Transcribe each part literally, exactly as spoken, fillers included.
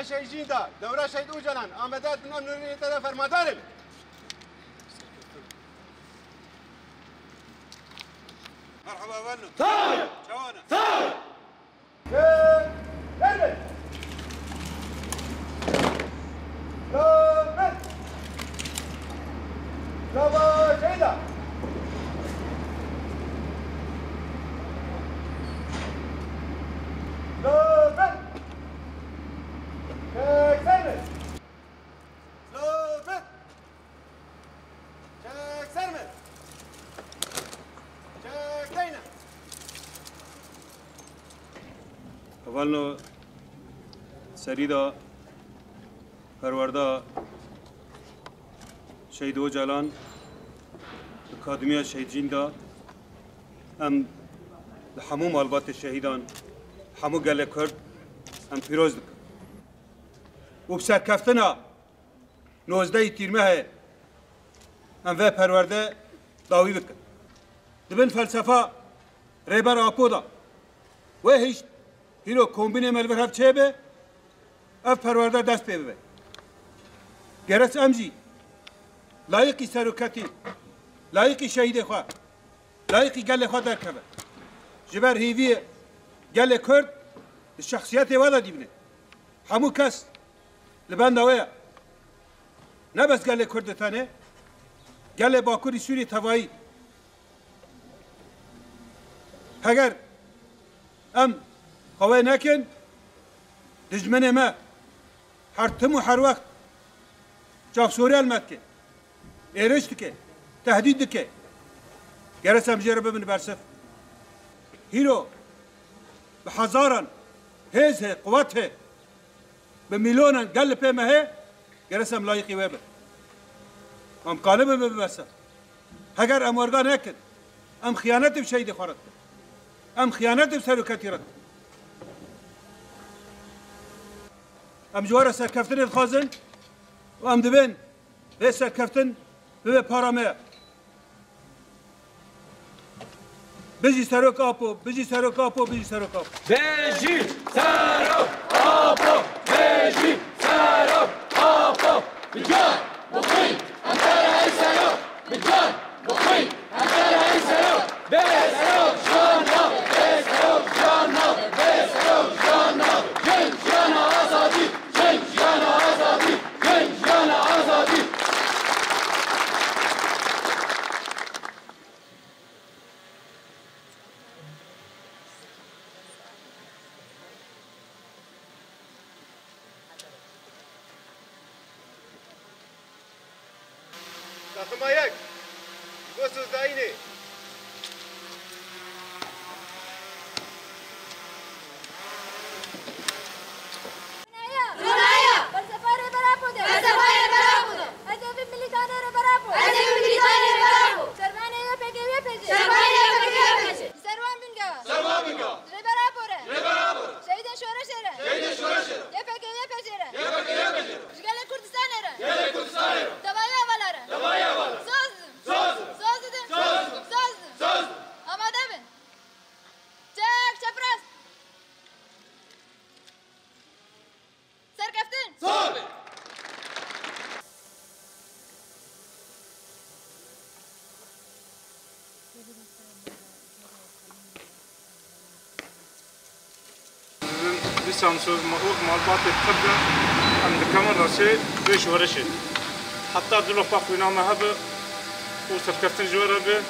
Şehîd Cînda, dewra Şehîd Ocalan, amade bin em nûrê te de fermandarê me. Merhaba, evelno. Sağ ol. Çawana. Sağ ol. Gel, gel, gel. Gel, gel. Bravo, Ceyda. Gel, gel. Çek, sen mi? Zobet! Çek, ser mi? Çek, deyne! Hevalno serî de perwerda Şehîd Ocalan, Akademiya Şehîd Cînda, em li hemû malbatê şehîdan, hemû gelê Kurd em pîroz dikin. Û bi serkeftina nozdehê Tîrmehê em vê perwerde dawî bikin. Di bin felsefa Rêber Apo de wê hişt hîro kombînê me li vir hev çêbe, ev perwerde dest pê bibe. Gerek em jî layîqî seroketî, layîqî şehîdê xwe, layîqî gelê xwe derkeve. Ji ber hêviyê gelê Kurd di şexsiyetê we de dîbine. Hemû kes li benda wê ye. Ne bes gelê Kurd tenê, gelê Bakurî Sûrî tevayî. Heger em xwe wê nekin, dijminê me her tim û her wext çavsoriyê li me dike. Êrîş dike, tehdît dike. Gerek em jê re bibin bersiv. Hîro bi hezaran hêz hê, quwet hê, bi milyonan gel li pê me hê, gerek em layîqî wê bin. Em kalibin bibin bersiv. Heger em werga nekin, em xiyanetê bi şehîdê xwe re dikin. Em xiyanetê bi seroketî re dikin. Em ji we re serkeftinê dixwazin û em dibên vê serkeftin bibe para me. Bijî Serok Apo, bijî Serok Apo, bijî Serok Apo. Bijî Serok Apo, bijî Serok Apo. Bi can, bi xwîn, em te re ey Serok. Bi can, bi xwîn, em te re ey Serok. Bê Serok jiyan nabe, bê Serok jiyan nabe, bê Serok jiyan nabe. Jin jiyana azadî, jin jiyana azadî, jin jiyana azadî. Taxima yek, ji bo sozdayînê. Ronaya! Ronaya! Felsefa Rêber Apo de! Felsefa Rêber Apo de! Ez ê bim milîtanê Rêber Apo! Ez ê bim milîtanê Rêber Apo! Sermayê Y P G Y P C! Sermayê Y P G Y P C! Ji ser wan bingeha! Ser wan bingeha! Rêber Apo re! Rêber Apo re! Şehîdên şoreşê re! Şehîdên şoreşê re! Y P G Y P C re! Y P G Y P C re! Ji gelê Kurdistanê re! Gelê Kurdistanê re! Tevayê hevala re! Tevayê hevala re! Soz didin! Soz didin! Soz didin! Soz didin! Soz didin! Soz didin! Amade bin! Çek çeprast! Serkeftin! Sağ olun. Dîsa em soz ma-, wek malbatê Kurd de em dikevin rastiyê vê şoreşê. Heta dilo xwe xwîna me hebe û serkeftin ji we re be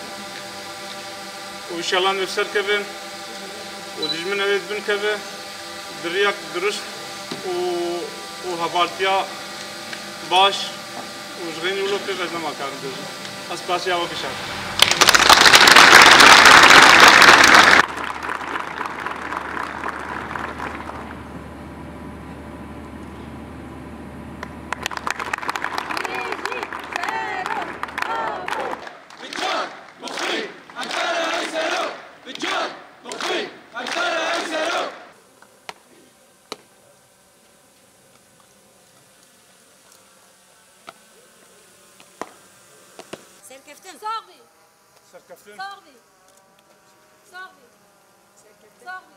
û înşallah em ê bi ser kevin û dijmin ew ê di bin keve. Bi riyek dirust û, û hevaltiya baş û ji xeynî wilo pê ez nema karim bêjim. Ez spasiya we bişarim. Bi can, bi xwîn, em te re ey Serok. Bi can, bi xwîn, em te re ey Serok. Serkeftin. Sax bî. Serkeftin. Sax bî. Sax bî. Sax bî.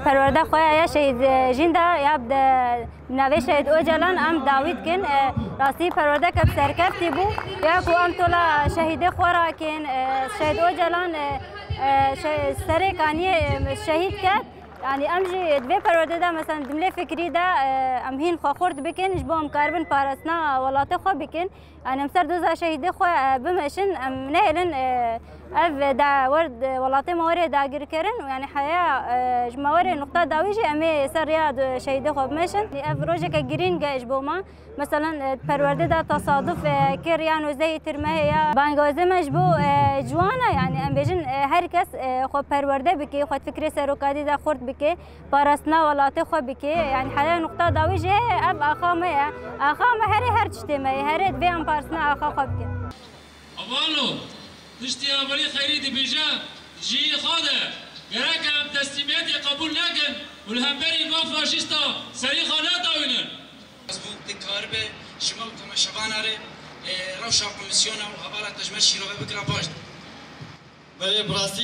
Perwerde xwe ya şehîd, e, jînda ya bi de-, bi navê Şehîd Ocalan em dawî dikin. E, rastî perwerdeke bi serkeftî bû. Ya ku em tola şehîdê xwe rakin, e, Şehîd Ocalan, e, e, şe-, serê kaniyê, e, şehîd ket. Yani em jî di vê perwerdê de, mesela, di milê fikrî de, e, em hîn xwe xurt bikin, ji bo em karibin parastina welatê xwe bikin. Yani em ser doza şehîdê xwe, e, bimeşin, em nehêlin, e, ev de wer, welatê me were dagirkirin û yani heya, e, ji me were nuqta dawî jî em ê ser rêya do-, şehîdê xwe bimeşin. Ev rojeke girîng e ji bo me. Meselan, e, perwerde de tesaduf, e, kir ya nozdehê Tîrmehê ya. Bangazê me ji bo, e, ciwan e, yani em bêjin, e, her kes, e, xwe perwerde bike, xwe fikrê serokatî de xurt bike. Parastina welatê xwe bike. Yani heya nuqta dawî jî heye, ev axa me ye. Axa me herê her tiştê me ye. Herê divê em parastina axa xwe bikin. Hevalno, piştî hevalî xeyrî dibêje, ji yê xwe de gerek em teslîmiyetê qebûl nekin û li hemberî van faşîsta serî xwe nedawînin. Ez bû dikaribe ji me û temaşevana re, e, rewşa komîsyona û hevala te ji me şîrove bikira baş. Belê, bi rastî,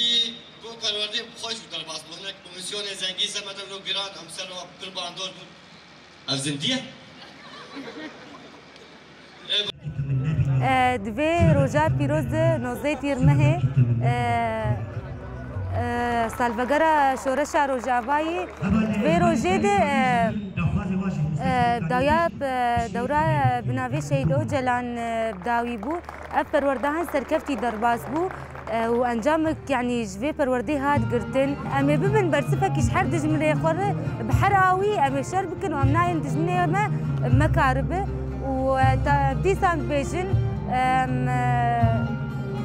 bi perwerdê xweş û derbas bû. Hinek komîsyonên zengîn ser me de wilo giran, em ser wan pir bandor bûn. Ev zindî ye? E, di vê roja pîroz de nozdeh Tîrmehê, e, e, salvegera Şoreşa Rojavayî, di vê rojê de, e, e, daya, e, dewra, e, bi navê Şehîd Ocalan, e, bi dawî bû. Ev perwerdehan serkeftî derbas bû, e, û encamek, yanî ji vê perwerdê hat girtin. Em ê bibin bersifekî ji her dijminê xwe re, bi her awî em ê şer bikin û em nayên dijminê me mekaribe. Û, e, ta-, dîsan dibêjin, em, e,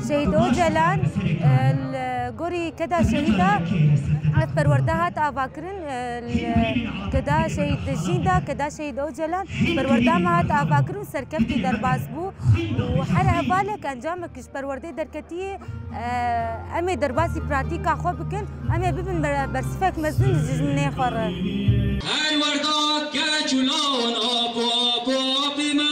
Şehîd Ocalan, e, li gorî keda şehîda ev perwerde hat avakirin, e, li keda şehîd jînda, keda Şehîd Ocalan perwerde me hat avakirin û serkeftî derbas bû. Û her hevalek encamek ji perwerdê derketiye, e, em ê derbasî pratîka xwe bikin, em ê bibin ber-, bersifek mezin ji dijminê xwe re. Perwerda keç û lan apo apo apê me.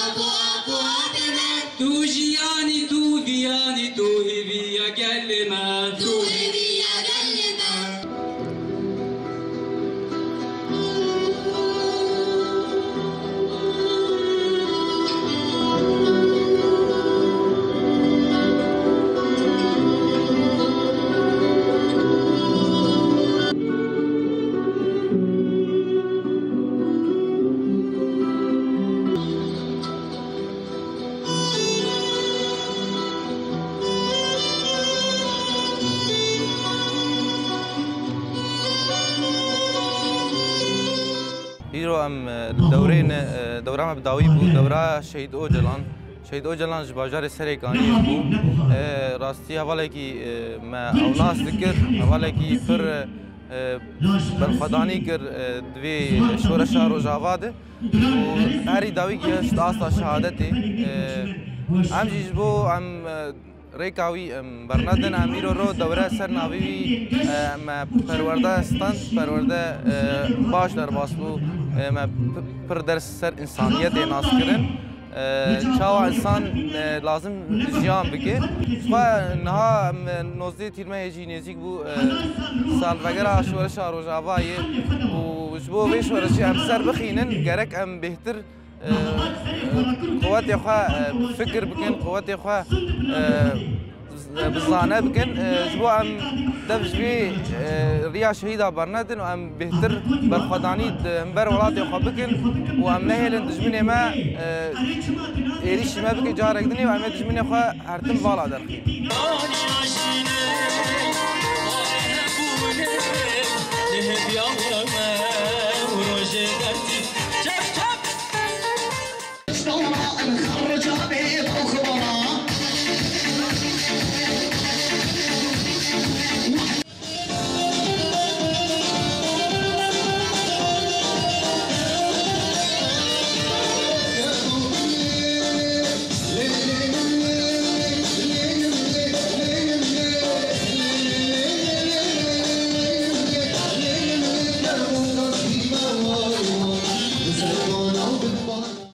Apo apo apê me. Tu jiyanî, tu viyanî, tu hêviya gelê me. Tu hêviya gelê me. Îro em, e, li dewrê ne, e, dewra me bi dawî bû, dewra Şehîd Ocalan. Şehîd Ocalan ji bajarê Serêkaniyê bû. E, rastî hevalekî, e, me ew nas dikir, hevalekî pir, e, berxwedanî kir, e, di vê şoreşa Rojava de. Û herî dawî gihişt asta şehadetê. E, em jî ji bo em, e, rêka wî, em, bernedin, em îro ro dewre ser navî wî, e, me perwerde stand, perwerde, e, baş derbas bû, e, me p-, pir ders ser însaniyetê nas kirin. E, çawa însan, e, lazim jiyan bike. Xwe niha, em, nozdeh Tîrmehê jî nêzîk bû, e, salvegera şoreşa Rojavayê û ji bo vê şoreşê em ser bixînin, gerek em bêhtir e, quwetê xwe, e, fikir bikin, quwetê xwe, e, bi zane bikin, e, ji bo em dev ji vê, e, riya şehîda bernedin û em bêhtir berxwedanî di hember welatê xwe bikin û em nehêlin dijminê me, e, êrîşî me bike carek dinê û em ê dijminê xwe her tim vala derxîn.